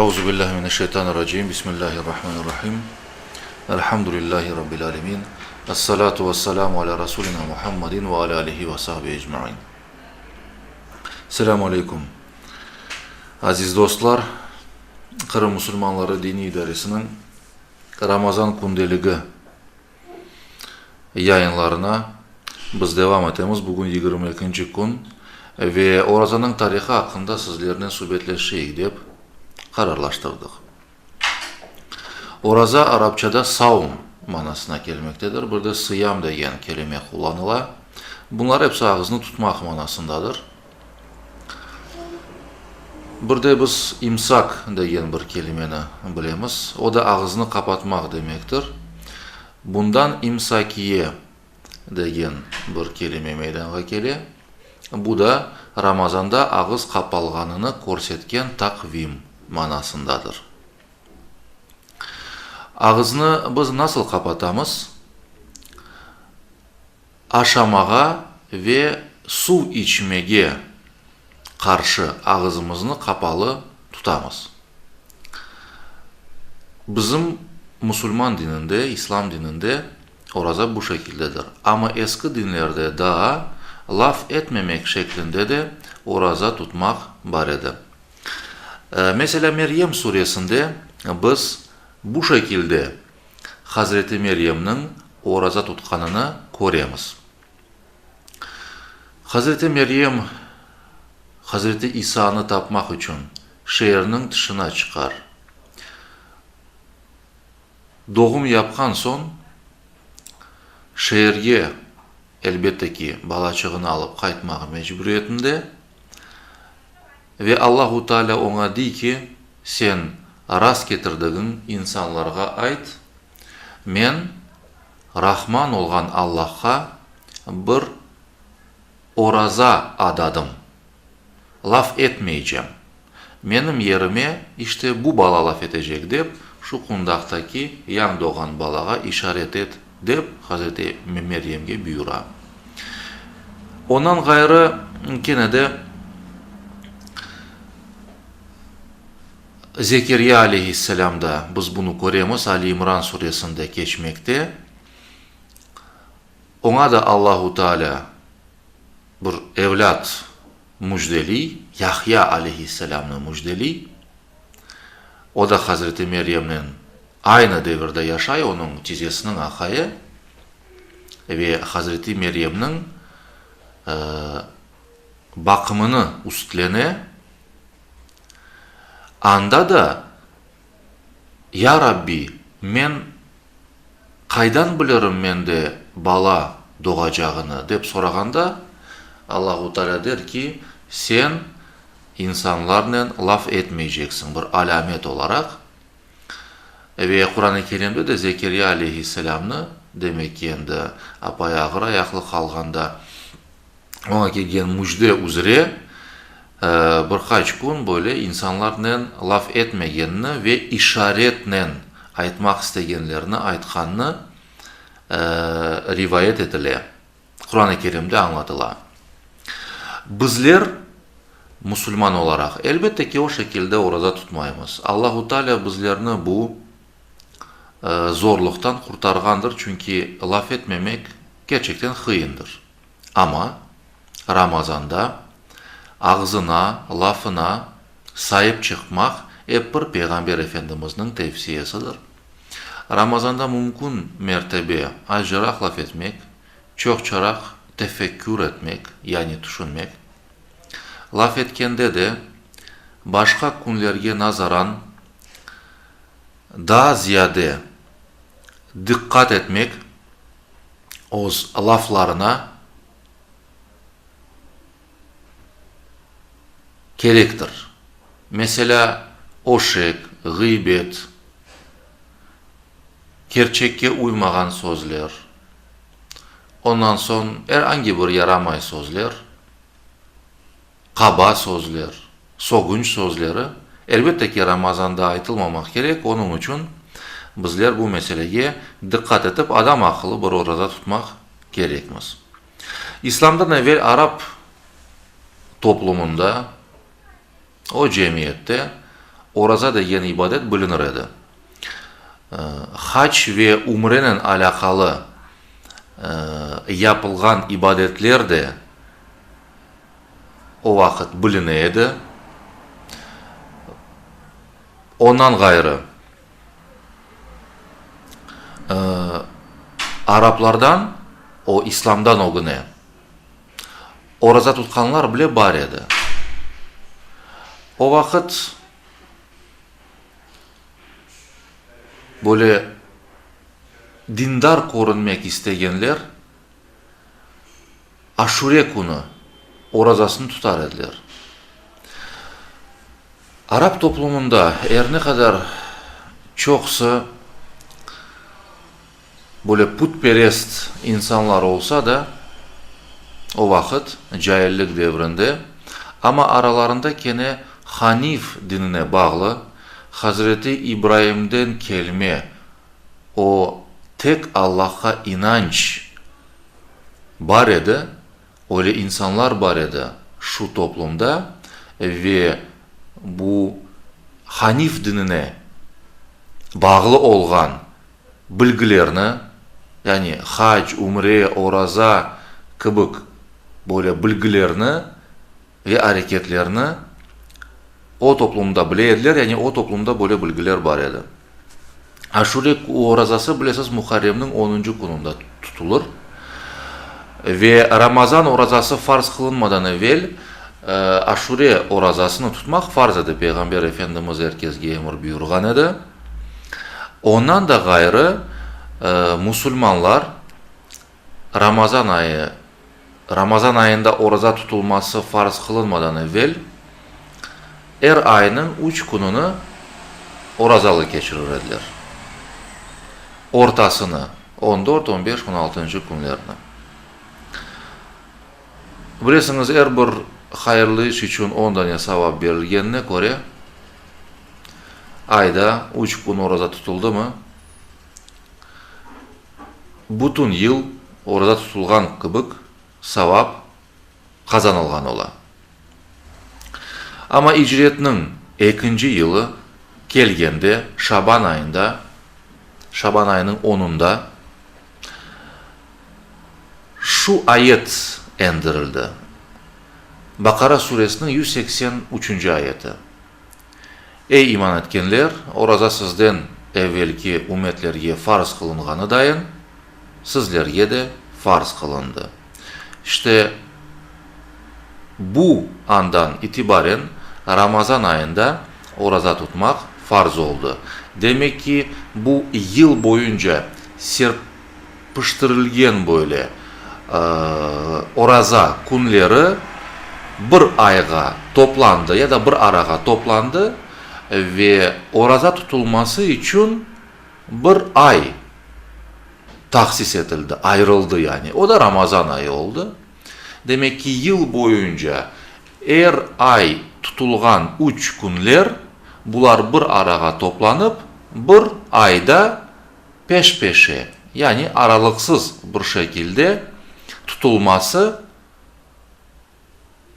Euzu billahi mineşşeytanirracim. Bismillahirrahmanirrahim. Elhamdülillahi rabbil alemin. Essalatu vesselamu ala rasulina Muhammedin ve ala alihi ve sahbihi ecmain. Selamu aleykum. Aziz dostlar, Qırım musulmanları diniy idaresiniñ Ramazan kündeligi yayınlarına biz devam etemiz. Bugün yigirmi ekinci kün ve orazanıñ tarihı aqqında sizlernen subetleşeyik dep qararlaştırdıq. Oraza arapçada saum manasına kelmektedir. Bir de sıyam degen kelime qullanıla. Bunlar episi ağıznı tutmaq manasındadır. Bir de biz imsak degen bir kelimeni bilemiz. O da ağıznı qapatmaq demektir. Bundan imsakiye degen bir kelime meydanğa kele. Bu da Ramazanda ağız qapalğanını körsetken taqvim manasındadır. Ağıznı biz nasıl qapatamız? Aşamağa ve suv içmege qarşı ağızımıznı qapalı tutamız. Bizim musulman dininde, İslam dininde oraza bu şekildedir. Amma eski dinlerde daa laf etmemek şeklinde de oraza tutmaq bar edi. Meselâ, Meryem suresinde biz bu şekilde Hazreti Meryemniñ oraza tutqanını köremiz. Hazreti Meryem Hazreti İsanı tapmaq içün şeerniñ tışına çıqar. Doğum yapqan soñ şeerge, elbette ki, balaçığını alıp qaytmaq mecburiyetinde ve Allahu Teala oña dey ki, Sen rast ketirdigiñ insanlarğa ayt, Men Rahman olğan Allahqa bir oraza adadım, laf etmeycem. Menim yerime işte bu bala laf etecek, dep, şu qundaqtaki yañ doğğan balağa işaret et, dep, Hazreti Meryemge buyura. Ondan ğayrı, kene de Zekeriya aleyhisselâmda biz bunı köremiz, Ali İmran suresinde keçmekte. Oña da Allahu Teala bir evlât müjdeliy, Yahya aleyhisselâmnı müjdeliy. O da Hazreti Meryemnen aynı devirde yaşay, onıñ tizesiniñ aqayı ve Hazreti Meryemniñ baqımını üstlene. Anda da, Ya Rabbi, men qaydan bilirim mende bala doğacağını, dep sorağanda, Allahu Teala der ki, sen insanlarnen laf etmeyceksiñ, bir alâmet olaraq. Ve Quran-ı Kerimde de Zekeriya aleyhisselâmnı, demek ki, endi apayı ağır ayaqlı qalğanda, Oña kelgen müjde üzre bir qaç kün böyle insanlarnen laf etmegenini ve işaretnen aytmaq istegenlerini aytqanını rivayet etile, Quran-ı Kerimde añlatıla. Bizler, musulman olaraq, elbette ki, o şekilde oraza tutmaymız. Allahu Teala bizlerni bu zorluqtan qurtarğandır, çünki laf etmemek kerçekten qıyındır. Amma Ramazanda ağzına, lafına saip çıqmaq ep bir Peyğamber Efendimizniñ tevsiyesidir. Ramazanda mümkün mertebe azcaraq laf etmek, çoqçaraq tefekkür etmek, yani tüşünmek. Laf etkende de başqa künlerge nazaran daa ziyade diqqat etmek, öz laflarına kerektir. Meselâ, öşek, ğıybet, kerçekke uymağan sözler, ondan soñ er angi bir yaramay sözler, qaba sözler, sögünç sözleri, elbette ki, Ramazanda aytılmamaq kerek, onıñ içün bizler bu meselege diqqat etip, adam aqıllı bir oraza tutmaq kerekmiz. İslamdan evel arap toplumında, o cemiyette. Oraza degen ibadet bilinir edi. Hac ve ümrenen alâqalı yapılğan ibadetler de o vaqıt biline edi. Ondan ğayrı, araplardan, o İslamdan ögüne, oraza tutqanlar bile bar edi. O vaqıt böyle dindar körünmek istegenler Aşure künü orazasını tutar ediler. Arap toplumında er ne qadar çoqusı böyle putperest insanlar olsa da, o vaqıt, caillik devrinde, amma aralarında kene hanif dinine bağlı, Hazreti İbraimden kelme o tek Allahqa inanç bar edi, öyle insanlar bar edi şu toplumda ve bu hanif dinine bağlı olğan bilgilerni, yani hac, ümre, oraza kibik böyle bilgilerni ve areketlerni o toplumda bile ediler, yani o toplumda böyle bilgiler bar edi. Aşure orazası, bilesiz, Muharremniñ onuncı kününde tutulır ve Ramazan orazası farz qılınmadan evel Aşure orazasını tutmaq farz edi, Peyğamber Efendimiz er kesge emir buyurğan edi. Ondan da ğayrı, musulmanlar Ramazan ayı, Ramazan ayında oraza tutulması farz qılınmadan evel, er aynıñ üç kününi orazalı keçirir ediler. Ortasını, on dört, on beş, on altıncı künlerni. Bilesiñiz, er bir hayırlı iş içün on dane savap berilgenine köre, ayda üç kün oraza tutuldımı, bütün yıl oraza tutulğan kibik savap qazanılğan ola. Amma icretniñ ekinci yılı kelgende, şaban ayında, şaban ayınıñ onunda, şu ayet endirildi, Baqara suresiniñ 183-nci ayeti, Ey iman etkenler, oraza sizden evvelki ümmetlerge farz qılınğanı dayın, sizlerge de farz qılındı. İşte, bu andan itibaren Ramazan ayında oraza tutmaq farz oldı. Demek ki, bu yıl boyunca serpiştirilgen böyle oraza künleri bir ayğa toplandı ya da bir arağa toplandı ve oraza tutulması içün bir ay tahsis etildi, ayırıldı yani. O da Ramazan ayı oldı. Demek ki, yıl boyunca er ay tutulğan üç künler, bular bir arağa toplanıp, bir ayda peş-peşe, yani aralıqsız bir şekilde tutulması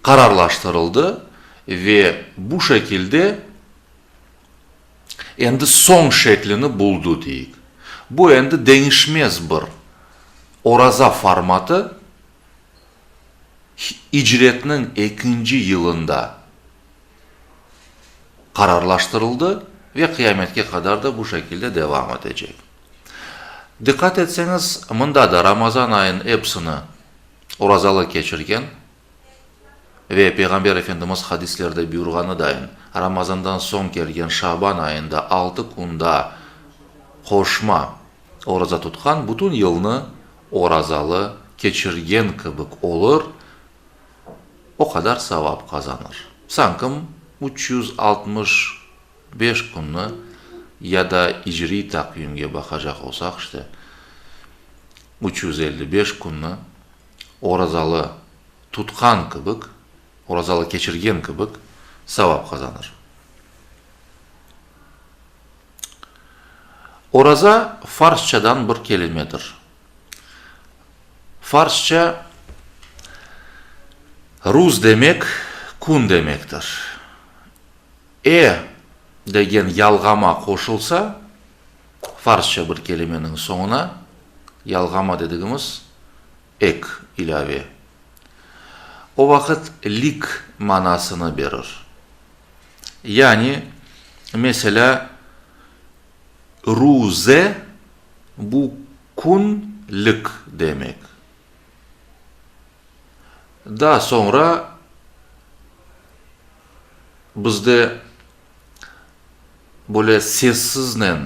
qararlaştırıldı ve bu şekilde endi soñ şeklini buldu deyik. Bu endi deñişmez bir oraza formatı icretniñ ekinci yılında qararlaştırıldı ve qıyametke qadar da bu şekilde devam etecek. Diqqat etseñiz, mında da Ramazan ayınıñ epsini orazalı keçirgen ve Peyğamber Efendimiz hadislerde buyurğanı dayın, Ramazandan soñ kelgen Şaban ayında altı kün daa qoşma oraza tutqan, bütün yılnı orazalı keçirgen kibik olur, o qadar savap qazanır. Sankim 365 künni ya da icriy taqvimge baqacaq olsaq, işte, 355 künni orazalı tutqan kibik, orazalı keçirgen kibik savap qazanır. Oraza farsçadan bir kelimedir. Farsça ruz demek kün demektir. E. degen yalğama qoşulsa, farsça bir kelimeniñ soñuna, yalğama dedigimiz, ek, ilâve, o vaqıt lik manasını berir. Yani, meselâ, ruze, bu kün-lik demek. Daa soñra bizde böyle sessiznen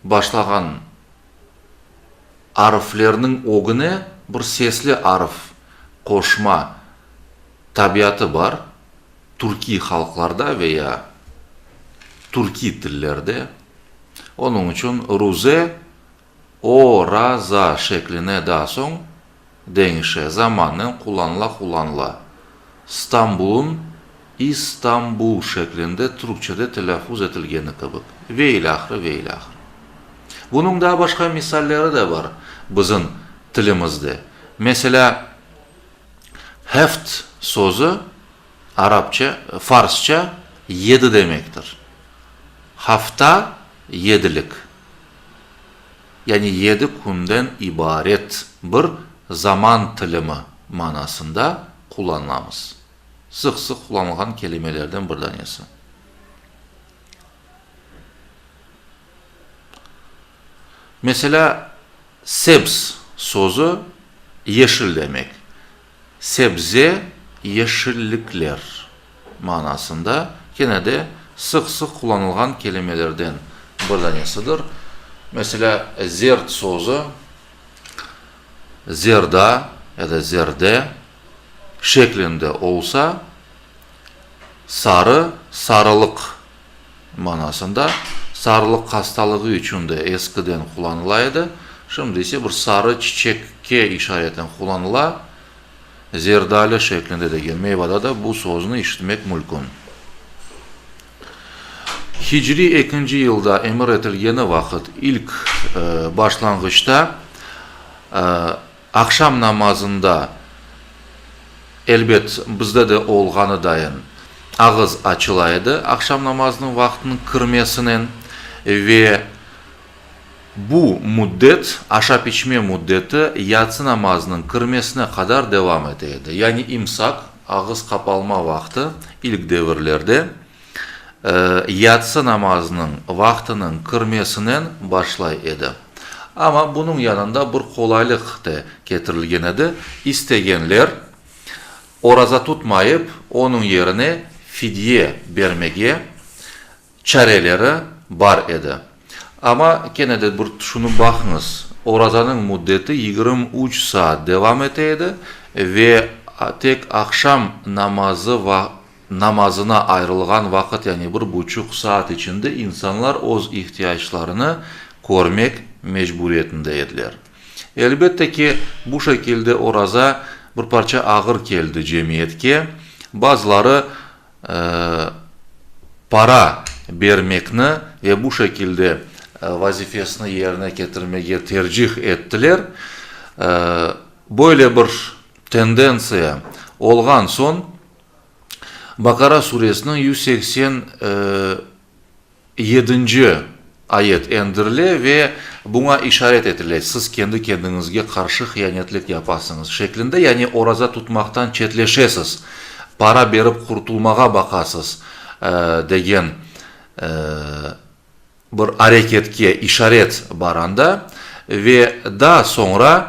başlağan arflerniñ ögüne bir sesli arf qoşma tabiatı bar, türkiy halqlarda ve ya türkiy tillerde. Onıñ içün ruze O-ra-za şekline daa soñ deñişe, zamannen qullanıla-qullanıla. Stambul'ın İstanbul şeklinde türkçede telâffuz etilgeni kibi. Ve ilâhre, ve ilâhre. Bunıñ daa başqa misalleri de bar bizim tilimizde. Meselâ, heft sözü arapça, farsça yedi demektir. Hafta, yedilik. Yani yedi künden ibaret bir zaman tilimi manasında qullanılamız. Sıq-sıq qullanılğan kelimelerden bir danesi. Meselâ, sebz sözü yeşil demek. Sebze, yeşillikler manasında kene de sıq-sıq qullanılğan kelimelerden bir danesidir. Meselâ, zert sözü zerda ya da zerde şeklinde olsa, sarı, sarılıq manasında, sarılıq hastalığı içün de eskiden qullanıla edi, şimdi ise bir sarı çiçekke işareten qullanıla, zerdali şeklinde degen meyvada da bu sözni işitmek mülkün. Hicriy ekinci yılda emir etilgeni vaqıt ilk başlanğıçta Aqşam namazında, elbet, bizde de olğanı dayın, ağız açıla edi aqşam namazınıñ vaqtınıñ kirmesinen ve bu müddet, aşap-içme müddeti yatsı namazınıñ kirmesine qadar devam ete edi. Yani imsak, ağız qapalma vaqtı ilk devirlerde yatsı namazınıñ vaqtınıñ kirmesinen başlay edi. Amma bunıñ yanında bir qolaylıq de ketirilgen edi, istegenler oraza tutmayıp, onıñ yerine fidye bermege çareleri bar edi. Amma kene de bir tüşünip baqıñız, orazanıñ müddeti 23 saat devam ete edi ve tek aqşam namazı namazına ayırılğan vaqıt, yani bir buçuq saat içinde insanlar öz ihtiyaclarını körmek mecburiyetinde ediler. Elbette ki, bu şekilde oraza bir parça ağır keldi cemiyetke. Bazıları para bermekni ve bu şekilde vazifesini yerine ketirmege tercih ettiler. Böyle bir tendentsiya olğan soñ, Baqara suresiniñ 187 nci ayet endirile ve buña işaret etile, siz kendi kendiñizge qarşı hiyanetlik yapasıñız şeklinde, yani oraza tutmaqtan çetleşesiz, para berip qurtulmağa baqasız degen bir areketke işaret bar anda ve daa soñra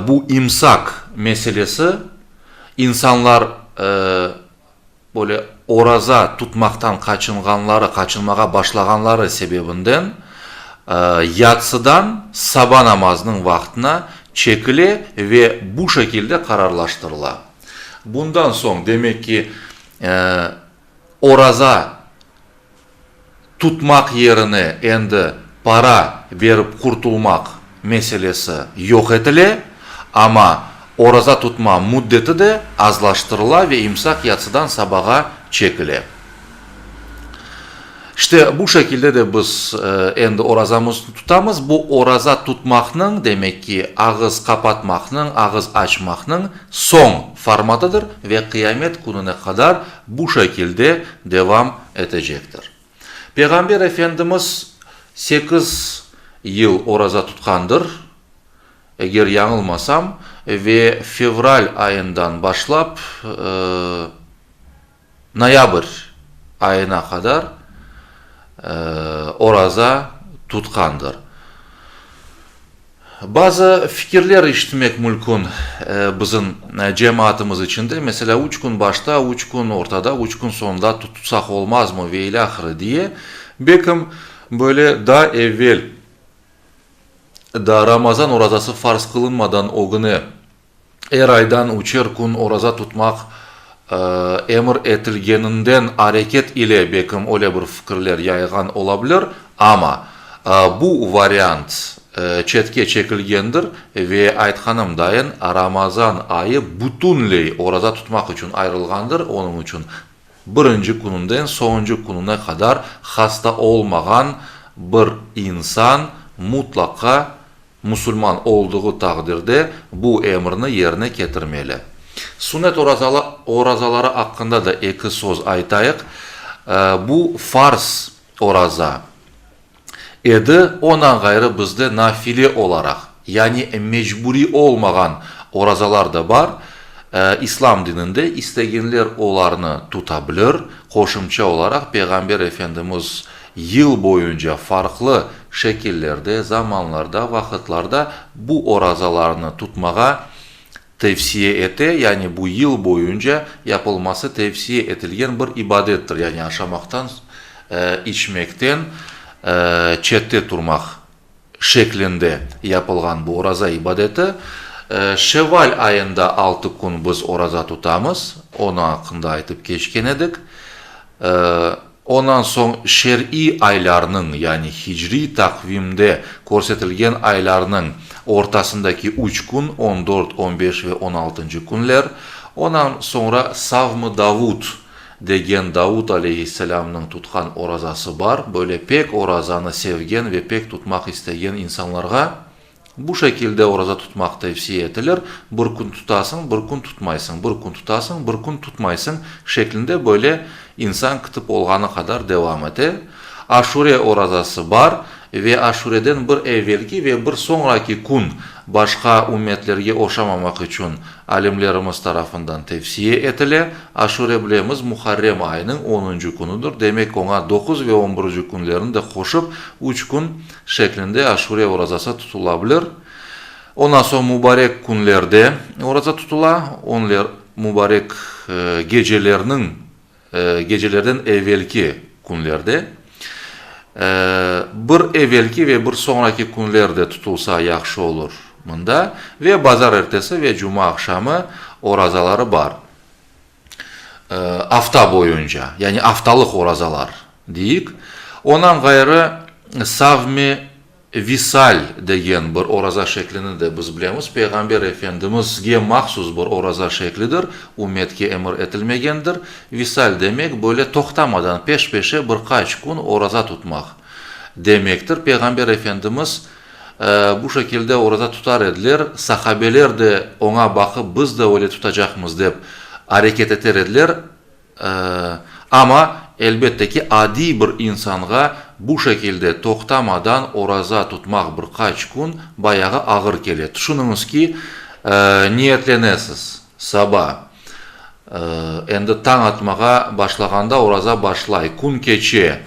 bu imsak meselesi insanlar böyle oraza tutmaqtan qaçınğanları, qaçınmağa başlağanları sebebinden yatsıdan saba namazınıñ vaqtına çekile ve bu şekilde qararlaştırıla. Bundan soñ, demek ki, oraza tutmaq yerine endi para berip qurtulmaq meselesi yoq etile, amma oraza tutma müddeti de azlaştırıla ve imsak yatsıdan sabağa çekile. İşte, bu şekilde de biz endi orazamıznı tutamız. Bu oraza tutmaqnıñ, demek ki, ağız qapatmaqnıñ, ağız açmaqnıñ soñ formatıdır ve qıyamet kününe qadar bu şekilde devam etecektir. Peyğamber Efendimiz sekiz yıl oraza tutqandır, eger yañılmasam, ve fevral ayından başlap noyabr ayına qadar oraza tutqandır. Bazı fikirler işitmek mülkün bizim cemaatımız içinde, meselâ, üç kün başta, üç kün ortada, üç kün soñunda tutsaq olmazmı ve ilâhre diye. Belkim, böyle daa evel, daa Ramazan orazası farz qılınmadan ögüne er aydan üçer kün oraza tutmaq emir etilgeninden areket ile belkim öyle bir fikirler yayğan olabilir, amma bu variant çetke çekilgendir ve aytqanım dayın Ramazan ayı bütünley oraza tutmaq içün ayırılğandır, onıñ içün birinci kününden soñuncu kününe qadar hasta olmağan bir insan mutlaqa Musulman olduğı taqdirde bu emirni yerine ketirmeli. Sünnet orazaları aqqında da eki söz aytayıq. Bu farz oraza edi, ondan ğayrı bizde nafile olaraq, yani mecburiy olmağan orazalar da bar. İslam dininde istegenler olarnı tuta bilir. Qoşumça olaraq Peyğamber Efendimiz Yıl boyunca farqlı şekillerde, zamanlarda, vaqıtlarda bu orazalarnı tutmağa tevsiye ete, yani bu yıl boyunca yapılması tevsiye etilgen bir ibadettir, yani aşamaqtan, içmekten çette turmaq şeklinde yapılğan bu oraza ibadeti. Şevval ayında altı kün biz oraza tutamız, onıñ aqqında aytıp keçken edik. Ondan soñ şer'iy aylarnıñ, yani hicriy taqvimde körsetilgen aylarnıñ ortasındaki üç kün, on dört, on beş ve on altıncı künler. Ondan soñra Savm-ı Davud degen Davud aleyhisselâmnıñ tutqan orazası bar. Böyle pek orazanı sevgen ve pek tutmaq istegen insanlarğa bu şekilde oraza tutmaq tevsiye etilir, bir kün tutasıñ, bir kün tutmaysıñ, bir kün tutasıñ, bir kün tutmaysıñ şeklinde böyle insan kitip olğanı qadar devam ete. Aşure orazası bar ve aşureden bir evvelki ve bir soñraki kün başqa ümmetlerge oşamamaq içün alimlerimiz tarafından tevsiye etile. Aşure bilemiz Muharrem ayınıñ onuncı künüdir, demek oña doquz ve on birinci künlerini de qoşıp üç kün şeklinde Aşure orazası tutula bilir. Ondan soñ mubarek künlerde oraza tutula, onler mubarek gecelerniñ, gecelerden evelki künlerde, bir evelki ve bir soñraki künler de tutulsa yahşı olur mında, ve bazarertesi ve cumaaqşamı orazaları bar. Afta boyunca, yani aftalıq orazalar deyik. Ondan ğayrı savmi visal degen bir oraza şeklini de biz bilemiz. Peyğamber Efendimizge mahsus bir oraza şeklidir, ümmetke emir etilmegendir. Visal demek, böyle toqtamadan peş-peşe bir qaç kün oraza tutmaq demektir. Peyğamber Efendimiz Bu şekilde oraza tutar ediler, sahabeler de oña baqıp, biz de öyle tutacaqmız dep areket eter ediler. Amma, elbette ki, adiy bir insanğa bu şekilde toqtamadan oraza tutmaq bir qaç kün bayağı ağır kele. Tüşüniñiz ki, niyetlenesiz, saba, endi tañ atmağa başlağanda oraza başlay, kün keçe,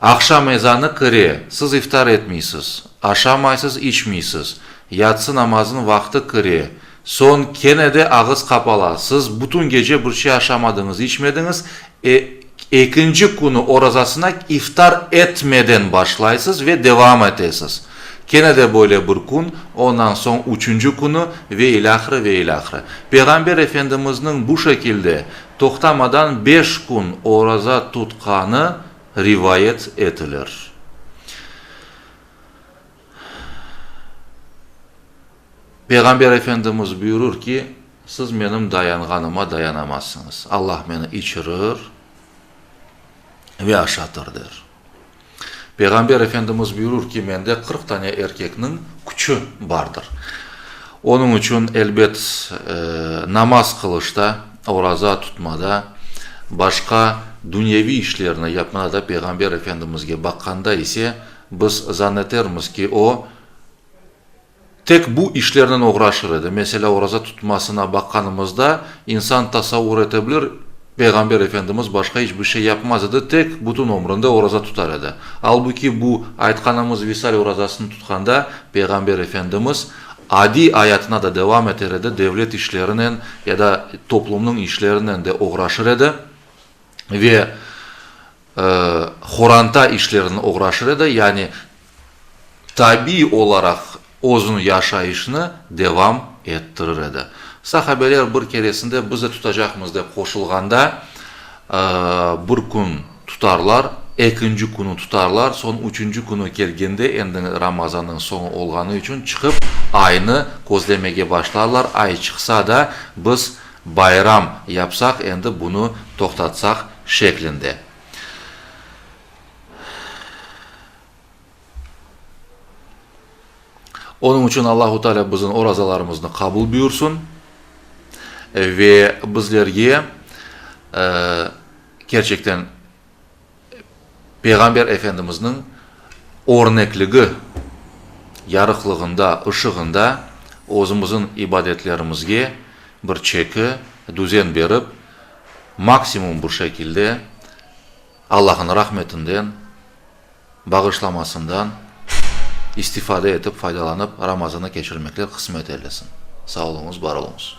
Aqşam ezanı kire, siz iftar etmeysiz, aşamaysız, içmeysiz. Yatsı namazınıñ vaqtı kire, soñ kene de ağız qapala, siz bütün gece bir şey aşamadıñız, içmediñiz, e, ekinci künü orazasına iftar etmeden başlaysız ve devam etesiz. Kene de böyle bir kün, ondan soñ üçünci künü ve ilâhre, ve ilâhre. Peyğamber Efendimizniñ bu şekilde toqtamadan beş kün oraza tutqanı rivayet etilir. Peyğamber Efendimiz buyurır ki, Siz menim dayanğanıma dayanamazsıñız. Allah meni içirir ve aşatır, der. Peyğamber Efendimiz buyurır ki, Mende 40 tane erkekniñ küçü bardır. Onıñ içün, elbet, namaz qılışta, oraza tutmada, başqa. dünyeviy işlerni yapmada da Peyğamber Efendimizge baqqanda ise, biz zan etermiz ki, o, tek bu işlernen oğraşır edi. Meselâ, oraza tutmasına baqqanımızda, insan tasavvur ete bilir, Peyğamber Efendimiz başqa iç bir şey yapmaz edi, tek bütün ömründe oraza tutar edi. Albuki bu aytqanımız visal orazasını tutqanda, Peyğamber Efendimiz adiy ayatına da devam eter edi, devlet işlerinen ya da toplumnıñ işlerinen de oğraşır edi ve horanta işlerinen oğraşır edi, yani tabiiy olaraq özüniñ yaşayışını devam ettirir edi. Sahabeler bir keresinde biz de tutacaqmız dep qoşulğanda, bir kün tutarlar, ekinci künü tutarlar, soñ üçünci künü kelgende, endi Ramazannıñ soñu olğanı içün çıqıp aynı közlemege başlarlar, ay çıqsa da biz bayram yapsaq, endi bunı toqtatsaq şeklinde. Onıñ içün Allahu Teala bizim orazalarımıznı qabul buyursın ve bizlerge kerçekten Peyğamber Efendimizniñ örnekligi yarıqlığında, ışığında özümizniñ ibadetlerimizge bir çeki, düzen berip, maksimum bir şekilde Allahnıñ rahmetinden, bağışlamasından istifade etip, faydalanıp, Ramazannı keçirmekler qısmet eylesin. Sağ oluñız, bar oluñız.